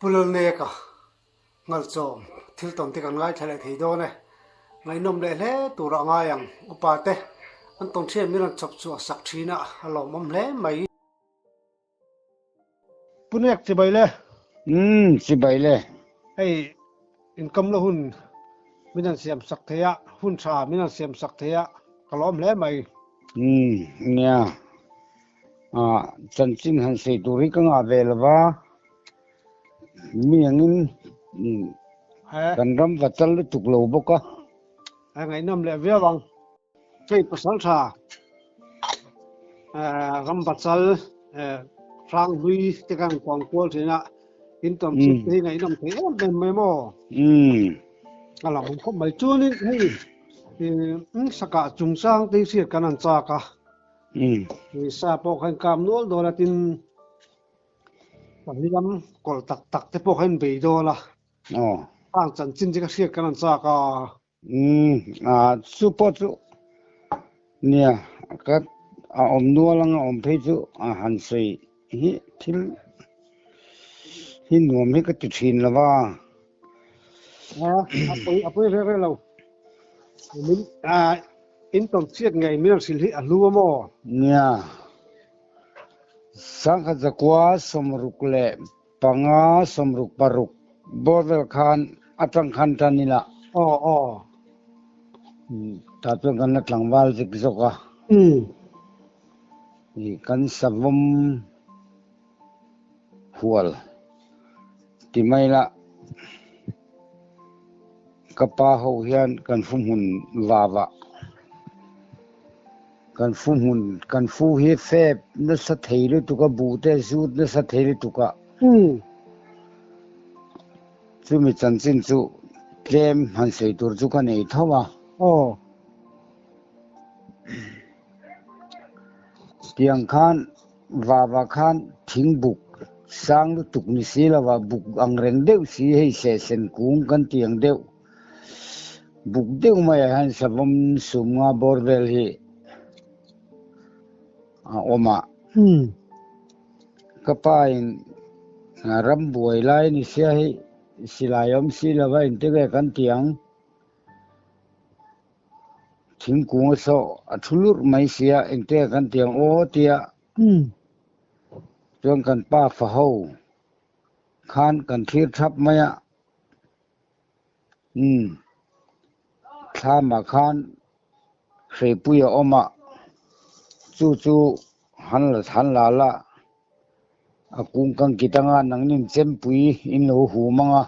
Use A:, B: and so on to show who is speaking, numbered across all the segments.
A: Pu Lalneka Ngalchawm thil tawn te kan ngaithla leh thei dawn e. Ngaihnawm leh hle tur a ngai ang. Upa te an tawn thian min rawn chawp chhuah sak thin a, a lawmawm hle mai. Pu Nek chibai le.
B: Umm chibai le.
A: Hei inkam la hun min han siam sak thei a, hun tha min han siam sak thei a, ka lawm hle mai.
B: Umm nia. Ah chanchin han sawi tur hi ka ngah ve lo va. Mi angin kan ram va chal lutuk lo bawk a.
A: A ngaihnawm leh viau ang. Hei pasal tha ram va chal hranghlui te kan kawng kual thin a in tawm chhip te hi ngaihnawm thei em em mai maw. A lam awm khawp mai. Chuanin hei saka chungchang te hi hriat kan han chak a. Sa pawh khan kap nual dawn a tin Pahnih kawlh tak tak te pawh kha in bei dawn a.
B: Aw.
A: Khang chanchin chu ka hriat kan an chak a.
B: Umm a chu pawh chu nia ka a awm nual anga awm phei chu a han sawi hi thil hi nuam hi ka ti thin lo va.
A: A a pawi a pawi reng reng lo. Min a in tawm chhiat ngei min rawn hrilh hi a hlu a maw?
B: Nia. Sangkhat zakua 65 66 bawr vel khan atang khan tan ila.
A: Aw aw.
B: Tah chuan kan la tlangval zik zawk a. Kan savawm hual ti mai la ka pa ho hian kan fu hmun vavah. Kan fu hmun, kan fu hi fep nasa thei lutuk a, buh te zut nasa thei lutuk a. Chumi chanchin chu tlem han sawi tur chu ka nei tho a.
A: Aw.
B: Tiang khan vava khan thing buk sang lutuk ni si lova buk ang reng deuh si hei sehsen kung kan ti ang deuh. Buk deuh maiah hian savawm sum nga bawr vel hi a awm a. Ka pa in ram buai lai ni sia hi silai awm si lova engti nge kan ti ang. Thingkung a sawh a thu lurh mai sia engti nge kan ti ang aw tia. Chuan kan pa fa ho khan kan thlir thap mai a. Umm thlamah khan hreipui a awm a, chu chu han la han la la a kung kan kit anga nangnin chempui in lo hum ang a,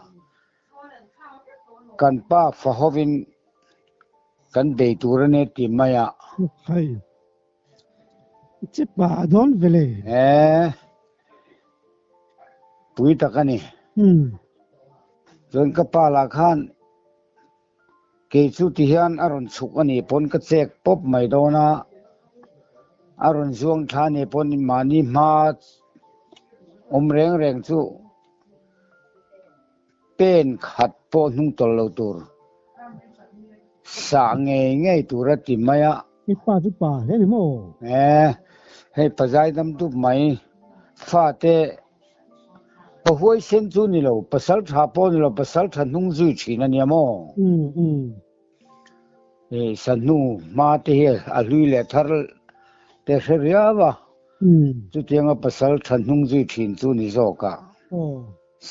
B: kan pa fa hovin kan bei tur a nia ti mai a.
A: Hei che pa dawn vele.
B: Eeh pui tak a ni. Chuan ka pa lah khan kei chu ti hian a rawn chhuk a nih pawn ka chek pawp mai dawn a, a rawn zuang thla a nih pawn mahni hma awm reng reng chu pen khat pawh hnung tawlh lo tur sah ngei ngei tur a ti mai a.
A: I pa chu pa hle ni maw?
B: E, hei pazai dam dup mai fate Pa huaisen chu ni lo, pasal tha pawh ni lo, pasal tha hnung zui thin a nia maw? Hei sahnu hma te hi a hlui leh thar te hre riau a, chutianga pasal tha hnung zui thin chu ni zawk a,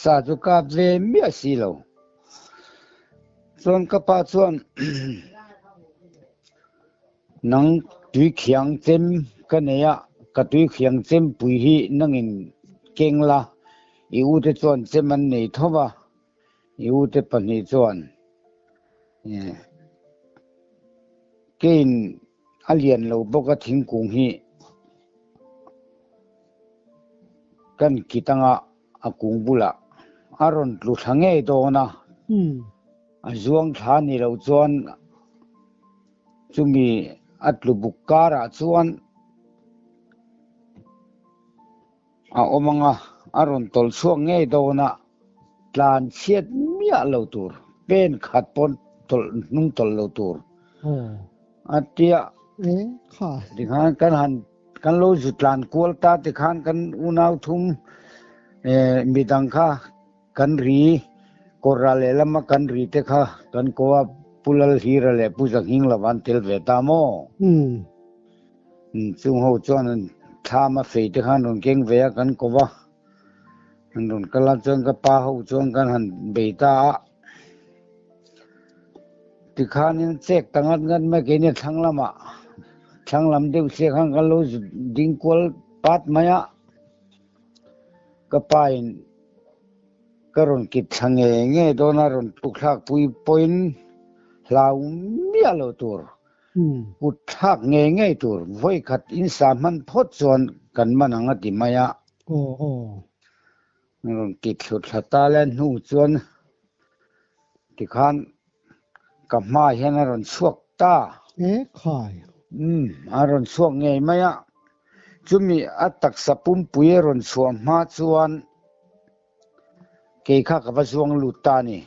B: sa chu kap ve miah si lo. Chuan ka pa chuan Nang tui khiang chem ka nei a, ka tui khiang chem pui hi nangin keng la, i ute chuan chem an nei tho va, i ute pahnih chuan keiin a lian lo bawk a thingkung hi kan kit anga a kung bulah a rawn tlu thla ngei dawn a, a zuang thla ni loh chuan Chumi a tlu buk karah chuan a awm ang a, a rawn tawlh chhuak ngei dawn a, tlan chhiat miah lo tur, pen khat pawn tawlh hnung tawlh lo tur a tia. Tikhan kan han kan lo zu tlan kual ta tikhan kan unau thum midang kha. Kan ri kawrah lehlama kan ri te kha kan ko a Pu Lalhlira leh Pu Zahnghing lova an tel ve ta maw? Chung ho chuan an thlam a fei te khan rawn keng ve a kan ko va, an rawn kal a chuan ka pa ho chuan kan han bei ta a. Tikhanin chek ta ngat ngat mai keini thlang lamah thlang lam deuh chiah khan kan lo ding kual pat mai a. Ka pa in ka rawn kit thla nge nge dawn a rawn tuk thlak pui pawhin hlau miah lo tur kut thlak nge nge tur vawi khat in sa hman phawt chuan kan man ang a ti mai a. Rawn kit thlu thla ta le hnu chuan tikhan ka hma hian a rawn chhuak ta. Umm a rawn chhuak ngei mai a. Chumi a taksa pumpui a rawn chhuah hma chuan kei kha ka va zuang lut ta a ni.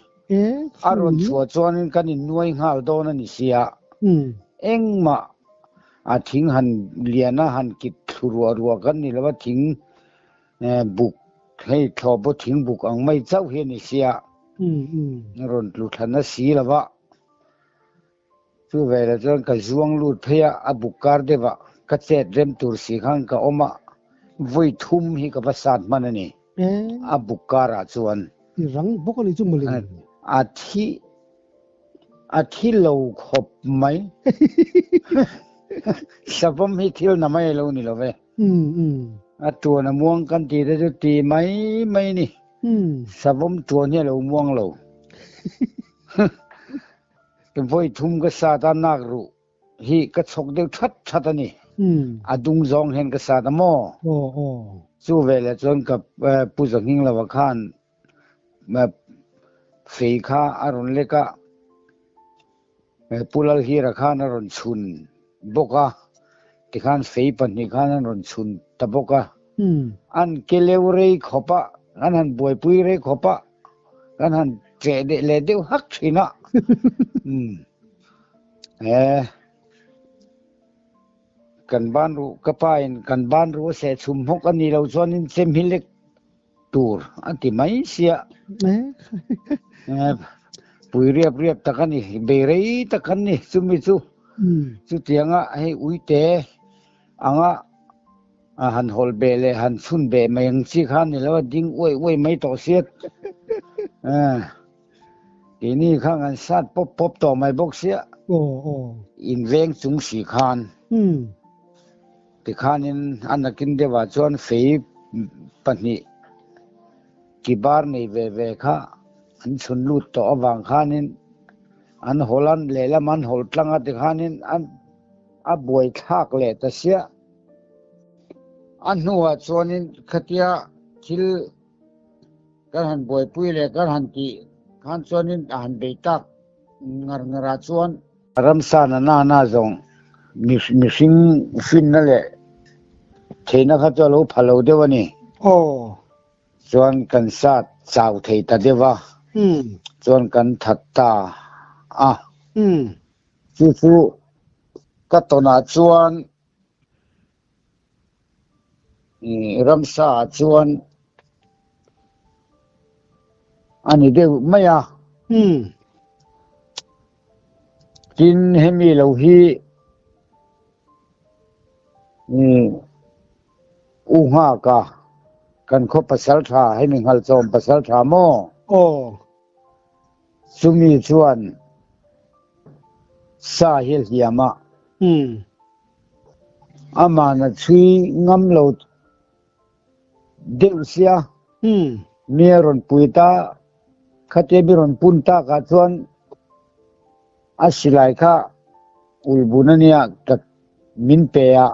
B: A rawn chhuah chuanin kan innuai nghal dawn a ni sia. Engmah a thing han lian a han kit thlu ruah ruah kan ni lo a, thing buk hei thlawh pawh thing buk ang mai chauh hi a ni sia. A rawn tlu thla na si lo va. Chu velah chuan ka zuang lut phei a, a buk kar deuh ah ka chet rem tur si khan ka awm a, vawi thum hi ka va sat hman a ni, a buk kar ah chuan.
A: I rang bawk a ni chu mawle.
B: A thi, a thi lo khawp mai. Savawm hi thil na mai a lo ni lo ve. A tuan a muang kan tih te chu ti mai mai a ni. Savawm tuan hi a lo muang lo. Vawi thum ka sat a, nak ruh hi ka chhawk deuh that that a ni. A dung zawng hian ka sat a maw? Chu veleh chuan ka Pu Zahnghing lova khan fei kha a rawn lek a, Pu Lalhira khan a rawn chhun bawk a, tikhan fei pahnih khan an rawn chhun ta bawk a. An ke leu rei khawp a, an han buaipui rei khawp a. Kan han cheh deh leh deuh hak thin a. Umm. Eh. Kan ban ruh ka pa in kan ban ruh a seh chhum hawk a nih loh chuan in chem hi lek tur a ti mai sia. Eh. Pui riap riap tak a ni, bei rei tak an ni chumi chu. Chutianga hei uite anga A han hawl beh leh han chhun beh mai ang chi kha ni lo a ding uaih uaih mai tawh sia. Keini kha kan sat pawp pawp tawh mai bawk sia. In veng chung si khan. Tikhanin a nakin deuhah chuan fei pahnih kibar nei ve ve kha an chhun lut tawh avang khanin an hawl a, lehlam an hawl tlang a tikhanin a buaithlak leh ta sia. A hnuah chuanin khatia thil kan han buaipui leh kan han tih khan chuanin a han bei tak ngar ngarah chuan ramsa na na na zawng mihring finna leh theihna kha chu a lo pha lo deuh a ni.
A: Aw.
B: Chuan kan sat chau thei ta deuh a, chuan kan that ta a. Chu chu ka tawnah chuan Ramsa ah chuan a ni deuh mai a. Tin hemi lo hi U Nghaka kan khaw pasal tha hemi Nghalchawm pasal tha maw?
A: Aw.
B: Chumi chuan sa hi a hliam a. Aman a chhui ngam lo deuh sia. Mi a rawn pui ta, khatia mi rawn pun takah chuan a silai kha ulbun a nia ka min pe a,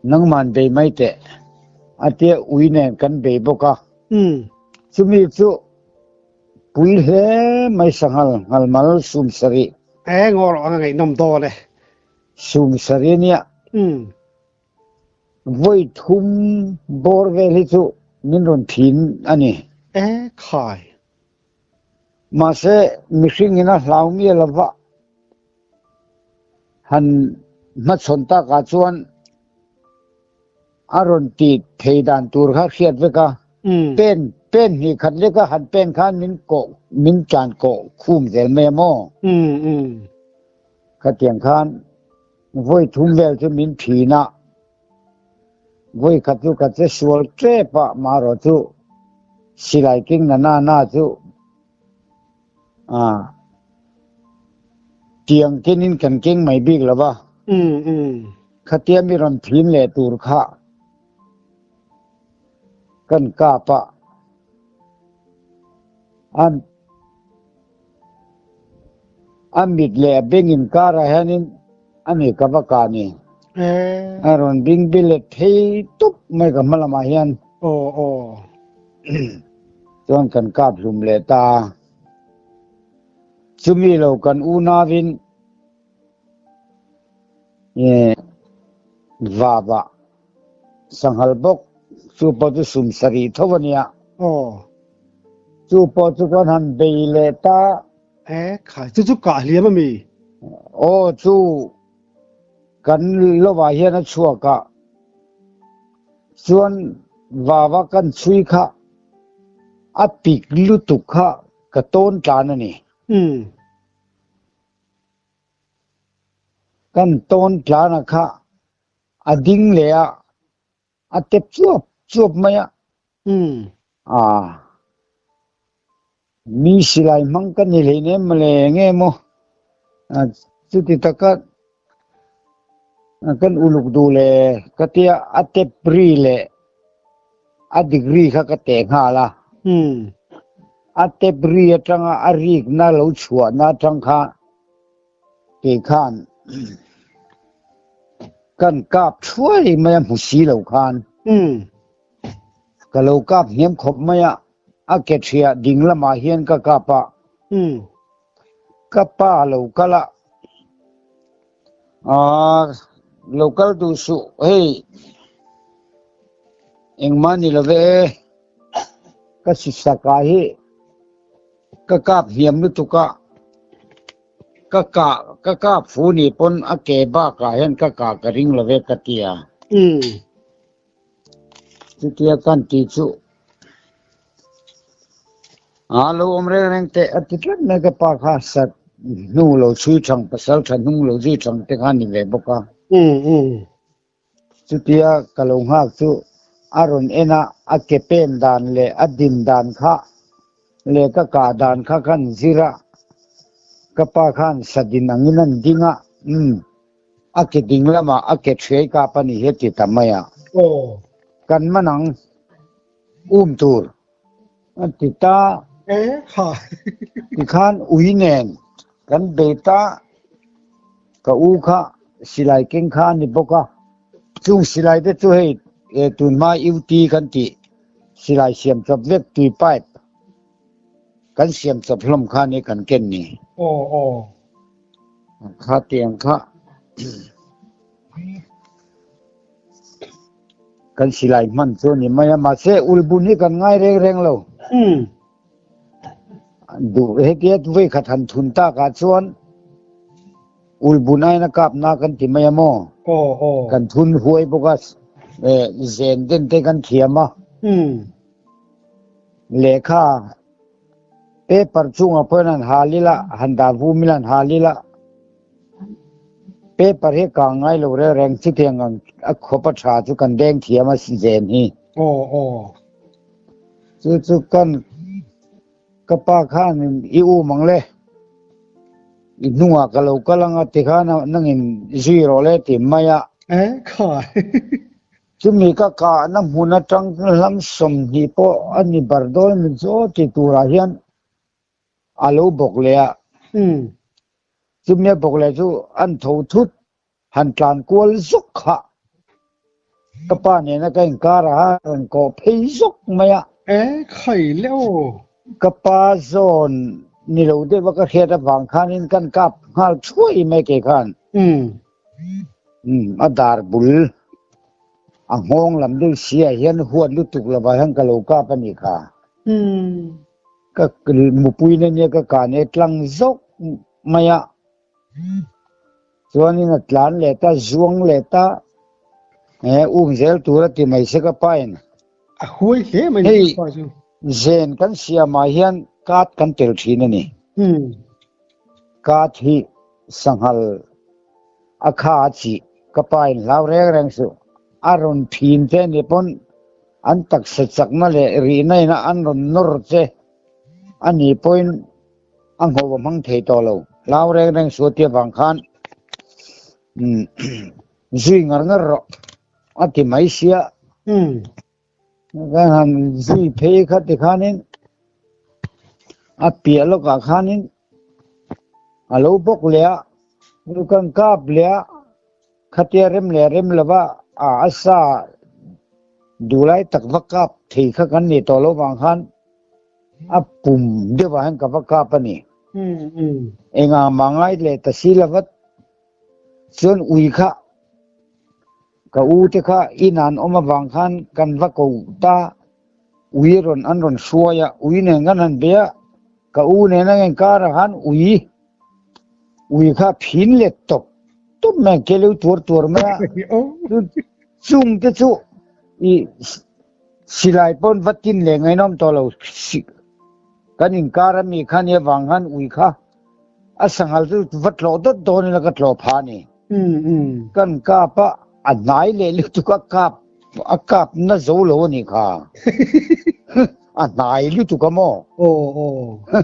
B: nangman bei mai teh a tia ui nen kan bei bawk a. Chumi chu pui hle mai sanghal nghalmal sum sarih.
A: E ngaw rawh ang a ngaihnawm dawn e.
B: Sum sarih ania. Vawi thum bawr vel hi chu min rawn thin a ni.
A: E khai.
B: Mahse mihring in a hlau mial lova han hmachhawn takah chuan a rawn tih thei dan tur kha hriat vek a. Pen. Pen hnih khat lek a han pen khan min kawh min tlan kawh khum zel mai a maw? Khatiang khan vawi thum vel chu min thin a, vawi khat chu ka che sual tep a, marawh chu silai king na na na chu ah tiang kenin kan keng mai bik lo va. Khatia mi rawn thin leh tur kha Kan kap a, an a mit leh a beng inkarah hianin a ni ka va kah ni. A rawn bing bilet phei tup mai ka hma lamah hian. Chuan kan kap hlum leh ta a. Chumi lo kan unauin Vava sanghal bawk chu pawh chu sum sarih tho a nia.
A: Aw.
B: Chu pawh chu kan han bei leh ta.
A: E khai chu chu kah hliam a mi?
B: Aw chu kan lovah hian a chhuak a, chuan vava kan chhui kha a pik lutuk kha ka tawn tlan a ni.
A: Umm.
B: Kan tawn tlana kha a ding leh a, a tep chuap chuap mai a. Aa, mi silai hmang ka ni hlei nem mawle nge maw? Chuti taka kan uluk duh le ka tia a tep ri leh a degree kha ka teh nghal a. A tep ri atanga a rikna lo chhuahna atang kha kei khan kan kap thuai mai a hmu si lo khan. Ka lo kap hniam khawp mai a, a ke thiah ding lamah hian ka kap a. Ka pa lo kal a, Aaa lo kal duh suh hei engmah ni lo ve e, ka sisakah hi ka kap hniam lutuk a, ka kah ka kap fu ni pawn a ke bakah hian ka kah ka ring lo ve ka ti a. Chutia kan tih chu a lo awm reng reng teh a ti tlat mai ka pa kha sat hnu lo chhui thang pasal tha hnung lo zui thang te kha ni ve bawk a. Chutia ka lo nghak chu a rawn en a, a ke pen dan leh a din dan kha leh ka kah dan kha khan zir a, ka pa khan sadin angin an ding a, umm. A ke ding lamah a ke ṭhiai kap a ni hi a ti ta mai a. Kan man ang um tur a ti ta. Tikhan ui nen kan bei ta, ka u kha silai keng kha a ni bawk a. Chung silai te chu hei tunhma UT kan tih silai siam chawp vek tui pipe kan siam chawp hlawm kha a ni kan ken ni. Kha tiang kha kan silai hman chu a ni mai a, mahse ulbun hi kan ngai reng reng lo. Duh hetia vawi khat han thun takah chuan ulbun aina kap na kan ti mai a maw? Kan thun huai bawk a, zen den te kan thiam a. Lehkha Paper chungah pawhin an hal ila, han dah vum ila an hal ila. Paper hi kang ngai lo reng reng chutiang ang a khawp a tha chu kan deng thiam a zen hi.
A: Aw aw.
B: Chu chu kan ka pa khan i um ang le. I hnungah ka lo kal anga tikhan nangin zui rawh le ti mai a.
A: Eh khai.
B: Chumi ka kahna hmun atang hlam 20 pawh a ni bar dawn a ni chu aw ti turah hian a lo bawk leh a. Chumi a bawk leh chu an tho thut han tlan kual zuk kha ka pa nena ka inkar a rawn kawh phei zuk mai a.
A: E khai le aw.
B: Ka pa zawn ni lo deuh a ka hriat avang khanin kan kap nghal thuai mai kei khan. A dar bul a nghawng lam deuh si ah hian huat lutuk lovah hian ka lo kap a nih kha. Ka mupui na nia ka kah nia tlang zawk mai a. Chuanin a tlan leh ta, zuang leh ta, um zel tur a ti mai se ka pain.
A: A huai hle mai ni ka pa chu.
B: Zen kan siamah hian kat kan tel thin a ni. Kat hi sanghal a kha a chih ka pa in hlau reng reng suh. A rawn phin che ni pawn an taksa chakna leh rihna ina an rawn nawr che a ni pawhin a ngho a hmang thei tawh lo. Hlau reng reng suh tia vang khan zui ngar ngar rawh a ti mai sia. Kan han zui phei kha tikhanin a piah lawkah khanin a lo bawk leh a, nu kan kap leh a, khatia rem leh rem lova a a sa duhlai tak va kap thei kha kan ni tawh lo vang khan a pum deuhah hian ka va kap a ni. Engah mah ngai leh ta si lova chuan ui kha Ka u te kha in an awm avang khan kan va ko ta, ui rawn an rawn hruai a, ui nen kan han be a, ka u nen a inkar ah khan ui, ui kha phin let tawp tawp mai a, keleu tuar tuar mai a, chung te chu i silai pawn va tin leh ngainawm tawh lo, kan inkar ami kha nia vang khan ui kha a sanghal chu va tlawh dawt dawn ila ka tlawh phah a ni. Kan kap a, a hnai leh lutuk a kap a kap na zo lo a nih kha. A hnai lutuk a maw?
A: Aw aw.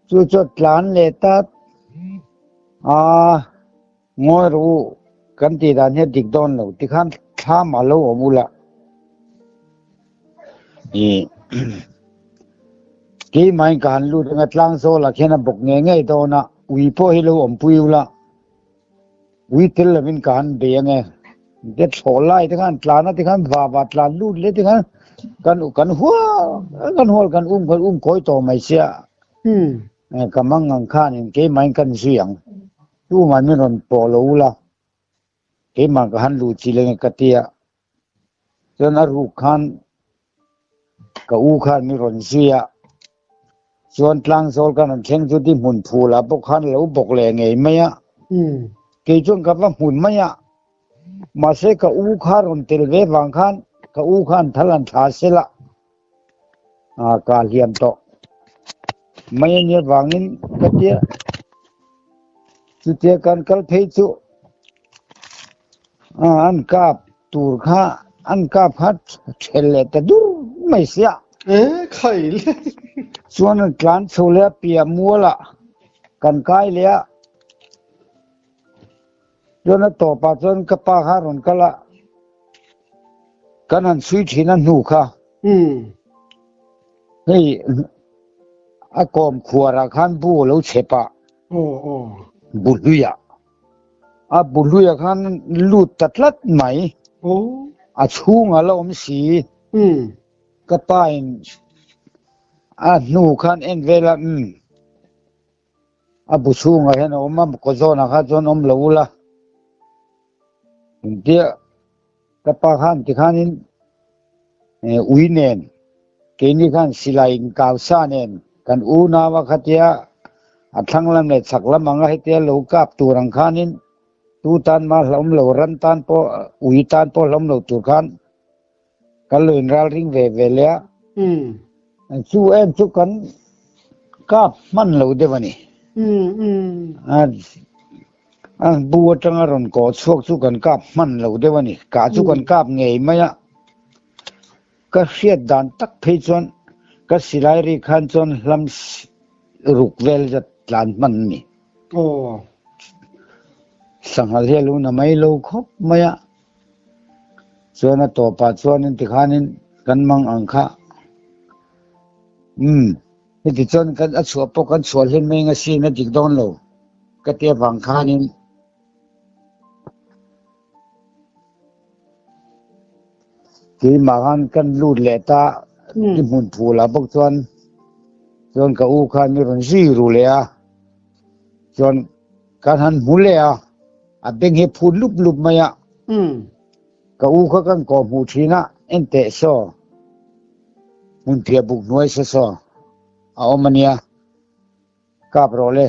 B: Chu chu tlan leh ta a ngawi rawh u kan tih dan hian dik dawn lo tikhan thlam a lo awm ula. I Keimah in ka han lut anga tlang zawl ah khian a bawk ngei ngei dawn a, ui pawh hi lo awmpui ula, ui tel lovin ka han bei ange. Te thlawh lai te khan tlan a tikhan va va tlan lut leh tikhan kan kan hual kan hual kan um kan um kawi tawh mai sia. Ka mang ang khanin keimah in kan zui ang. Tumah min rawn pawh lo ula. Keimah ka han luh chi leng ka tia. Chuan a ruk khan ka u khan mi rawn zui a. Chuan tlangzawl kan rawn thleng chu ti hmun phul ah pawh khan lo bawk leh ngei mai a. Kei chuan ka va hmun mai a. Mahse ka u kha rawn tel ve vang khan ka u khan thal an thla sela. Ka hliam tawh mai a nia vangin ka tia chutia kan kal phei chu an kap tur kha an kap kha thel leh ta dur mai sia chuan an tlan chho leh a piah mual ah kan kai leh a chuan a tawpah chuan ka pa kha a rawn kal a. Kan han chhui thin a hnu kha. Hei a kawm khuarah khan bu a lo chep a. Bu hluiah. A bu hluiah khan lut ta tlat mai. A chhungah la awm si. Ka pa in a hnu khan en vel a umm. A bu chhungah hian a awm a, kaw zawnah kha chuan awm lo ula. Engtia ka pa khan tikhanin ui nen keini khan silai inkau sa nen kan unau a khatia a thlang lam leh chhak lam anga hetia lo kap tur ang khanin tu tan mah hlauhawm lo ran tan pawh ui tan pawh hlauhawm lo tur khan kan lo inralring ve ve leh a. Chu em chu kan kap hman lo deuh a ni. A bu atanga rawn kawh chhuak chu kan kap hman lo deuh a ni. Kah chu kan kap ngei mai a. Ka hriat dan tak phei chuan ka silai ri khan chuan hlam ruk vel zat tlan hman a ni. Sanghal hi a lo na mai lo khawp mai a. Chuan a tawpah chuanin tikhanin kan mang ang kha. Umm, heti chuan kan a chhuah pawh kan chhuah hlim mai nga sin a dik dawn lo ka ti avang khanin keimah khan kan lut leh ta i hmun phul ah bawk chuan chuan ka u khan mi rawn zui ru leh a chuan kan han hmu leh a. A beng hi phut lup lup mai a. Ka u kha kan kawh hmuh thin a, en teh saw. Hmunphiah buk hnuai sa saw a awm a nia. Kap rawh le.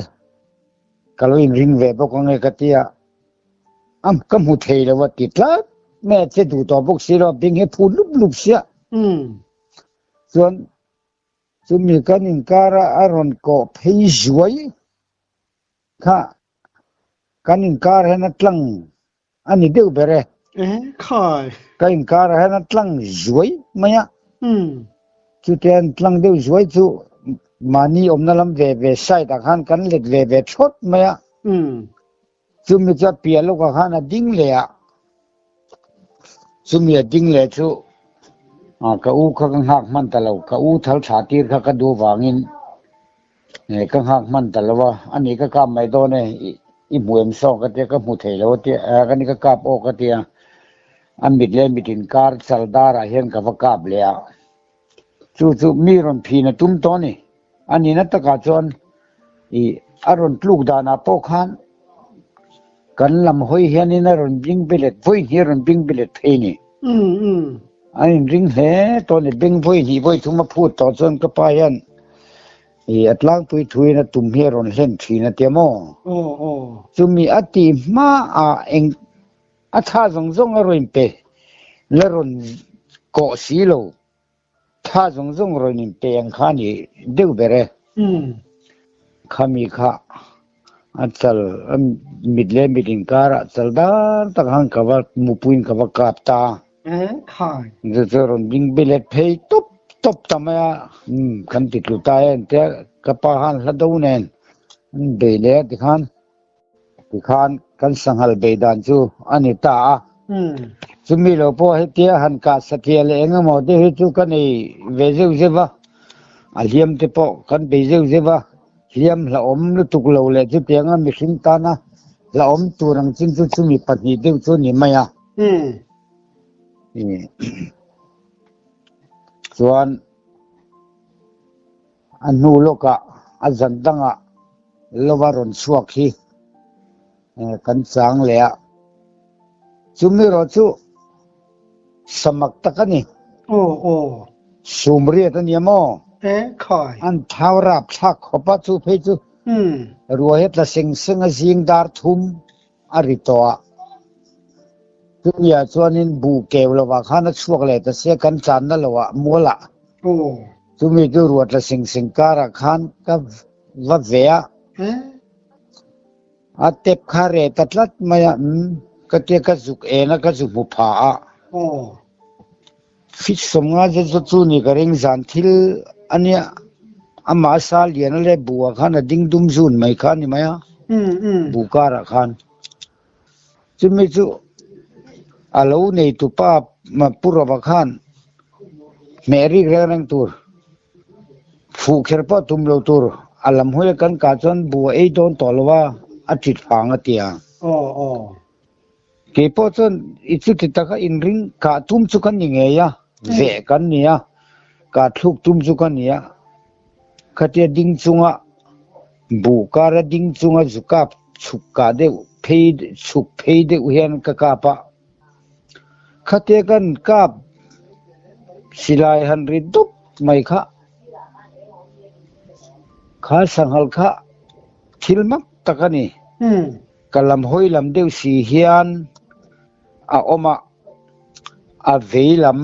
B: Ka lo inring ve bawk ange ka ti a. A ka hmu thei lo a ti tlat mai a, che duh tawh bawk si lo a, beng hi phut lup lup sia. Chuan chumi kan inkara a rawn kawh phei zuai kha kan inkar hian a tlang a ni deuh ber e.
A: Khai.
B: Ka inkar hian a tlang zuai mai a. Chutia an tlang deuh zuai chu mahni awmna lam ve ve side ah khan kan let ve ve thawt mai a. Chumi chu a piah lawkah khan a ding leh a, chumi a ding leh chu ka u kha ka nghak hman ta lo, ka u thal tha tir kha ka duh vangin ka nghak hman ta lo a, ani ka kap mai dawn e, i hmu em saw ka tia, ka hmu thei lo a tia, ka ni ka kap aw ka tia, a mit leh mit inkar chal darah hian ka va kap leh a, chu chu mi rawn phin a tum tawh a ni. A nihna takah chuan i a rawn tluk danah pawh khan kan lam hawi hianin a rawn bing bilet vawi hnih a rawn bing bilet phei a ni. A inring hle tawh a ni. Beng vawi hnih vawi thum a phut tawh chuan ka pa hian i a tlangpui thuin a tum hi a rawn hlen thin a tia maw? Chumi a tih hmaah eng a thla zawng zawng a rawn pe la rawn kawh si lo. Thla zawng zawng rawn in pe ang kha ni deuh ber e. Khami kha a chal a mit leh mit inkarah chal dar tak khan ka va mupuiin ka va kap ta. Chu chu rawn ding bilet phei tawp tawp ta mai a. Kan ti tlu ta e tia ka pa khan hla do nen an bei leh a tikhan. Tikhan kan sanghal bei dan chu a ni ta a. Chumi lo pawh hetia han kah satliah leh eng emaw te hi chu ka nei ve zeuh zeuh va, a hliam te pawh kan bei zeuh zeuh va, hliam hlauhawm lutuk lo leh chutianga mihring tana hlauhawm tur ang chin chu chumi pahnih deuh chu a ni mai a. Chuan A hnu lawkah a zan dangah lova rawn chhuak hi kan chang leh a, chumi erawh chu samak tak a ni.
A: Aw aw.
B: Sumriat a nia maw?
A: E khai.
B: An thau rap thlak khawp a, chu phei chu ruai hi tla seng seng a zing dar thum a ri tawh a. Chumi ah chuanin buh keu lovah khan a chhuak leh ta sia kan tlanna lovah mualah.
A: Aw.
B: Chumi chu ruatla sing sing karah khan ka va ve a. A tep kha reh ta tlat mai a, umm ka tia ka zuk en a ka zu hmu pha a.
A: Aw.
B: Fit sawmnga zet zawt chu ni ka ring zan thil a nia amah a sa lian a leh buh ah khan a ding dum zun mai kha a ni mai a, buh karah khan. Chumi chu a lo neitu pa Pu Rova khan hmeh rik reng reng tur, fuh kher pawh tum lo tur, a lam hawi a kan kah chuan buh a ei dawn tawh lo a, a tit phang a ti a. Kei pawh chuan i chuti taka inring kah tum chu ka ni ngei a, veh kan ni a, kah thluk tum chu ka ni a. Khatia ding chunga buh kara ding chunga zu kap chhuk kah deuh phei chhuk phei deuh hian ka kap a. Khatia kan kap silai han ri dup mai kha kha sanghal kha thil mak tak a ni. Ka lam hawi lam deuh si hian a awm a, a vei lam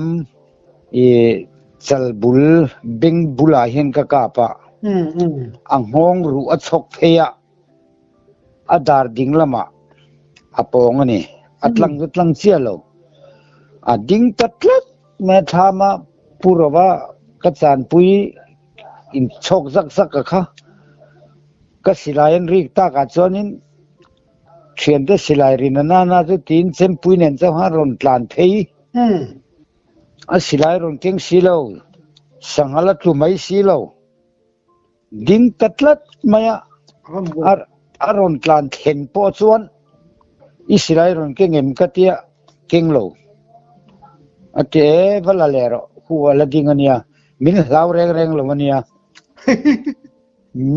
B: ih chal bul beng bulah hian ka kap a, a nghawng ruh a chhawk phei a, a dar ding lamah a pawng a ni, a tlang chu tlang chiah lo, a ding ta tlat mai a thlam a, Pu Rova ka chanpui inchhawk zak zak a kha. Ka silai an rik takah chuanin thiante silai rin a nana chu tiin chempui nen chauh khan rawn tlan phei. A silai rawn keng si lo, sanghal a tlu mai si lo. Ding ta tlat mai a, a rawn tlan thlen pawh chuan i silai rawn keng em ka tia keng lo. A ti e, va la leh rawh, hu a la ding a nia, min hlau reng reng lo a nia.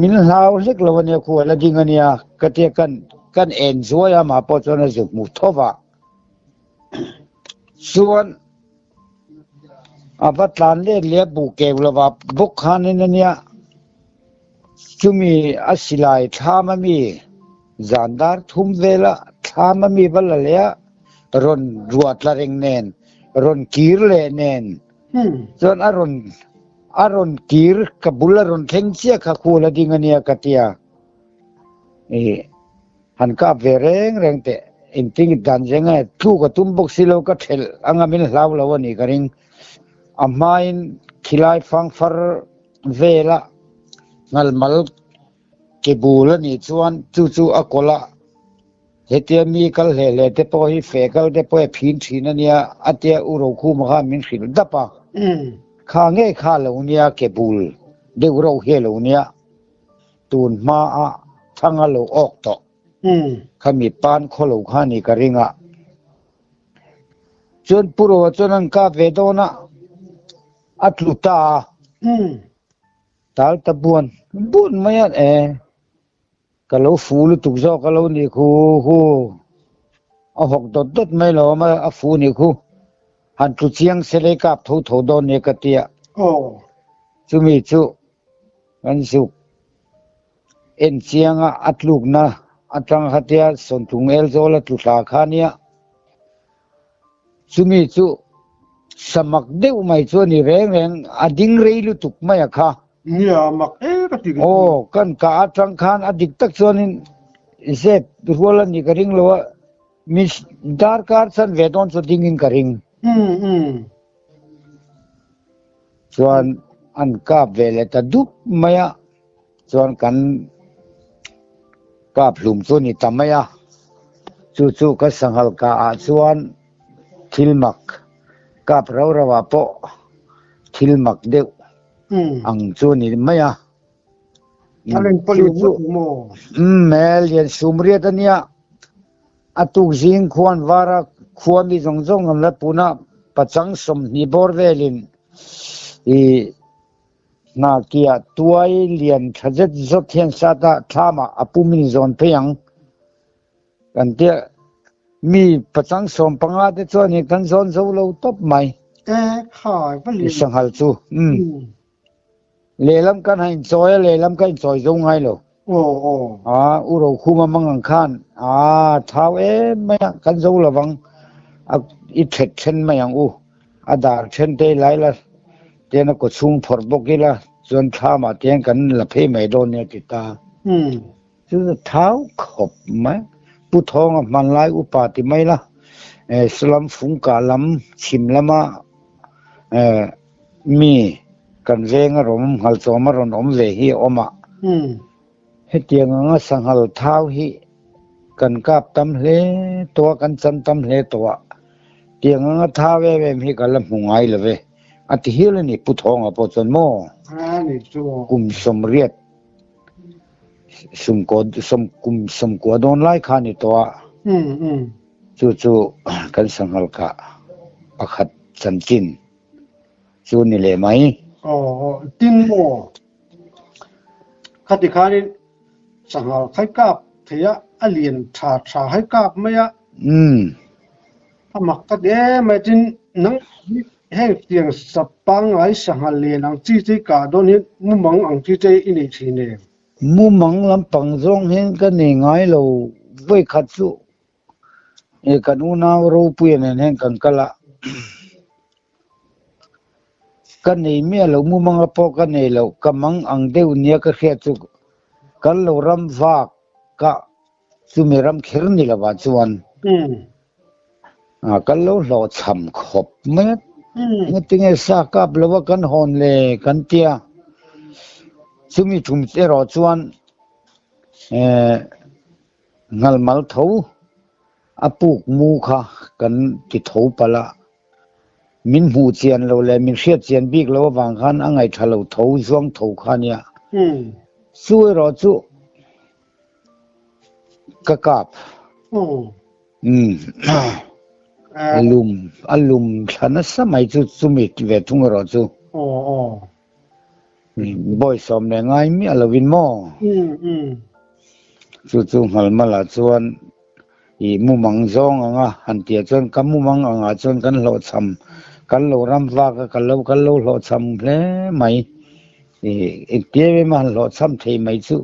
B: Min hlau hlek lo a nia khu a la ding a nia ka tia kan kan en zuai a mah pawh chuan a zu hmu tho va. Chuan a va tlan let leh a buh keu lova bawk khanin a nia chumi a silai thlam a mi zan dar thum vela thlam a mi va la leh a rawn ruah tla reng nen rawn kir leh nen chuan a rawn. A rawn kir, ka bul a rawn thleng chiah kha khul a ding a nia ka tia. Ih, han kap ve reng reng teh, engtin dan zeng nge tluk a tum bawk si lo ka thelh anga min hlau lo a nih ka ring. A hmain khilai fangfar vela ngalmal ke bul a nih chuan chu chu a kawlh a, hetia mi kal hle hle te pawh hi feh kal te pawh hi a phin thin a nia a tia U Rokhuma khan min hrilh dap a. Kha nge kha lo nia ke bul deuh reuh hi a lo nia tun hma a thang a lo awk tawh. Khami pan khaw lo kha ni ka ring a. Chuan Pu Roa chuan an kap ve dawn a, a tlu ta a. Tal ta buan buan mai a e. Ka lo fu lutuk zawk a lo ni khu hu. A hawk dawt dawt mai lo awm a, a fu ni khu. Han tlu chiang se lei kap tho tho dawn nia ka ti a. Chumi chu kan zuk en chiang a, a tlukna atang khatia Sawntlung Elzawl a tlu thla kha nia. Chumi chu samak deuh mai chu a ni reng reng, a ding rei lutuk mai a kha.
A: Nia, mak em a ti
B: ka ti. Aw, kan kah atang khan a dik tak chuanin zep rual a nih ka ring lo a, mi darkar chan ve dawn chu dingin ka ring. Chuan an kap ve leh ta dup mai a, chuan kan kap hlum chu a ni ta mai a. Chu chu ka sanghal kah ah chuan thil mak kap rau rau ah pawh thil mak deuh ang chu a ni mai a. Chu chu umm lian sum riat a nia. A tuk zing khuan vara khua mi zawng zawng an la pun a, pachang 20 bawr velin i hnakiah tuai lian tha zet zawt hian sat a, thlamah a pum in zawn phei ang kan tia. Mi pachang 15 te chuan hi kan zawn zo lo tawp mai.
A: E khai va lian.
B: I sanghal chu. Umm. Lehlam kan han inchawi a, lehlam ka inchawi zo ngai lo.
A: Aw aw.
B: A, U Rokhuma mang ang khan, a thau em mai a, kan zo lovang, a i thet then mai ang u, a dar then te lai la, tian a kawchhung phawrh bawk ila, chuan thlamah tian kan la phei mai dawn nia ti ta. Chu chu thau khawp mai. Pu Thawnga hmanlai upa ti mai la, Salam Fungkah lam chhim lama mi kan venga rawn awm nghal chawm a rawn awm ve hi a awm a. Hetiang anga sanghal thau hi kan kap tam hle tawh a, kan chan tam hle tawh a, tiang anga thau em em hi ka la hmu ngai lo ve a ti hial a ni Pu Thawnga pawh chuan maw kum 80 sumkaw sawm kum 90 dawn lai kha a ni tawh a. Chu chu kan sanghal kah pakhat chanchin chu ni leh mai.
A: Aw, tin maw? Khati khanin sanghal khai kap thei a, a lian tha tha hai kap mai a. A mak ka ti em mai tin nang hi heng tiang sap pangngai sanghal lian ang chi che i kah dawn hian mumang ang chi che i nei thin em?
B: Mumang lampang zawng hian ka nei ngai lo, vawi khat chu kan unau Ropuia nen hian kan kal a, ka nei miah lo, mumanga pawh ka nei lo, ka mang ang deuh nia ka hriat chu kan lo ram vak ka chumi ram kher ni lovah chuan kan lo hlawhchham khawp mai a, engtinge sa kap lova kan hawn le kan tia, chumi tum erawh chuan Nghalmal tho a puk mu kha kan ti tho palh a, min hmuh chian lo leh min hriat chian bik lo avang khan a ngaihṭha lo tho zuang tho kha nia. Chu erawh chu ka kap. A lum a lum thla nasa mai chu chumi ve thung erawh chu. Bawi sawm leh ngai miah lovin maw? Chu chu Nghalmala chuan i mumang zawng ang a han tih chuan ka mumang angah chuan kan hlawhchham kan lo ram vak a, ka lo kan lo hlawhchham hle mai. I engtia em a han hlawhchham thei mai chu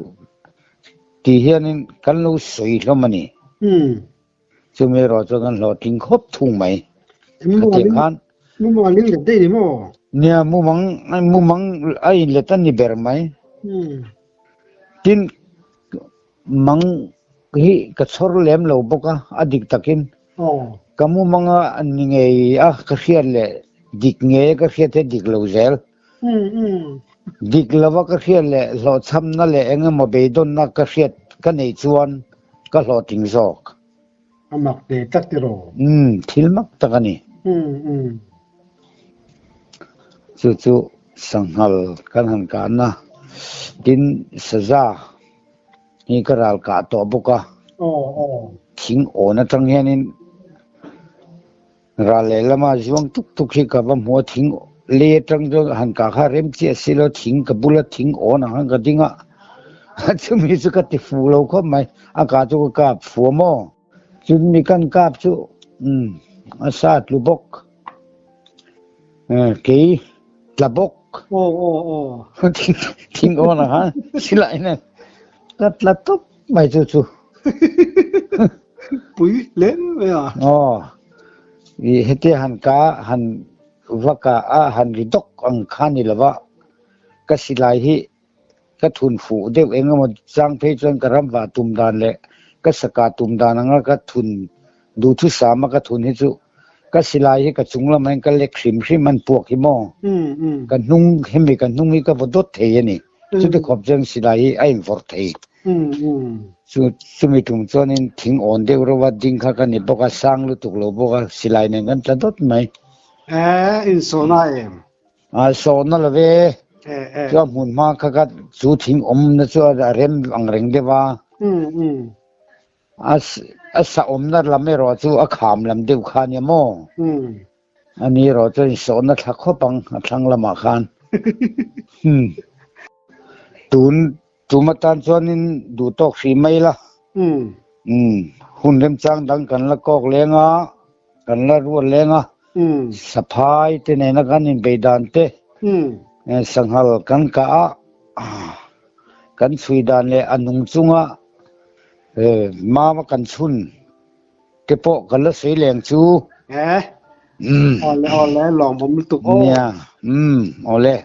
B: tih hianin kan lo sawi hlawm a ni. Chumi erawh chuan kan hlawhtling khawp thung mai. Khatiang khan.
A: Mumang a ling let daih ni maw?
B: Nia, mumang mumang a inlet a ni ber mai. Tin, mang hi ka chhawr lem lo bawk a, a dik takin. Ka mumanga ni ngei a ka hriat leh dik ngei a ka hriat hi a dik lo zel. Dik lova ka hriat leh hlawhchhamna leh eng emaw beidawnna ka hriat ka neih chuan ka hlawhtling zawk.
A: A mak ve tak tiraw?
B: Umm, thil mak tak a ni. Chu chu sanghal kan han kahna tin saza hi ka ral kah tawh bawk a. Thing awn atang hianin Ral lehlama zuang tuk tuk hi ka va hmu a, thing lei atang chuan han kah kha rem chiah si lo, thing ka bula thing awn ang khan ka ding a, chumi chu ka ti fuh lo khawp mai, a kah chu ka kap fu a maw? Chun mi kan kap chu umm a sa tlu bawk, kei tla bawk, thing awn ang khan silai nen ka tla tawp mai chu chu.
A: Pui hle mai a.
B: Aw, i hetia han ka han va ka a han ri dawk ang kha ni lova, ka silai hi ka thun fuh deuh eng emaw chang phei chuan ka ram vah tum dan leh ka saka tum dan anga ka thun duhthusam a ka thun hi chu ka silai hi ka chung lamah hian ka lek hrim hrim an puak hi maw ka hnung hemi ka hnung hi ka vaw dawt thei a ni. Chuti khawp chuan silai hi a invawrh thei. Chu chumi tum chuanin thing awn deuh reuh a ding kha ka ni bawk a, sang lutuk lo bawk a, silai nen kan tla dawt mai.
A: E, insawhna em?
B: A, sawhna lo ve. Chuan hmun hma kha kha chu thing awmna chu a rem ang reng deuh a. A sa awmna lam erawh chu a kham lam deuh kha nia maw? A ni erawh chuan insawhna thla khawp ang a thlang lamah khan. Hmm. Tun tum atan chuanin duh tawk hrih mai la. Hmm. Hun remchang dang kan la kawk leng a, kan la ruat leng a. Saphai te nena kan inbei dan te, sanghal kan kah a, kan chhui dan leh a nung chunga mama kan chhun te pawh kan la sawi leng chu.
A: Eh. Awle awle lawmawm lutuk aw.
B: Nia. Umm awle.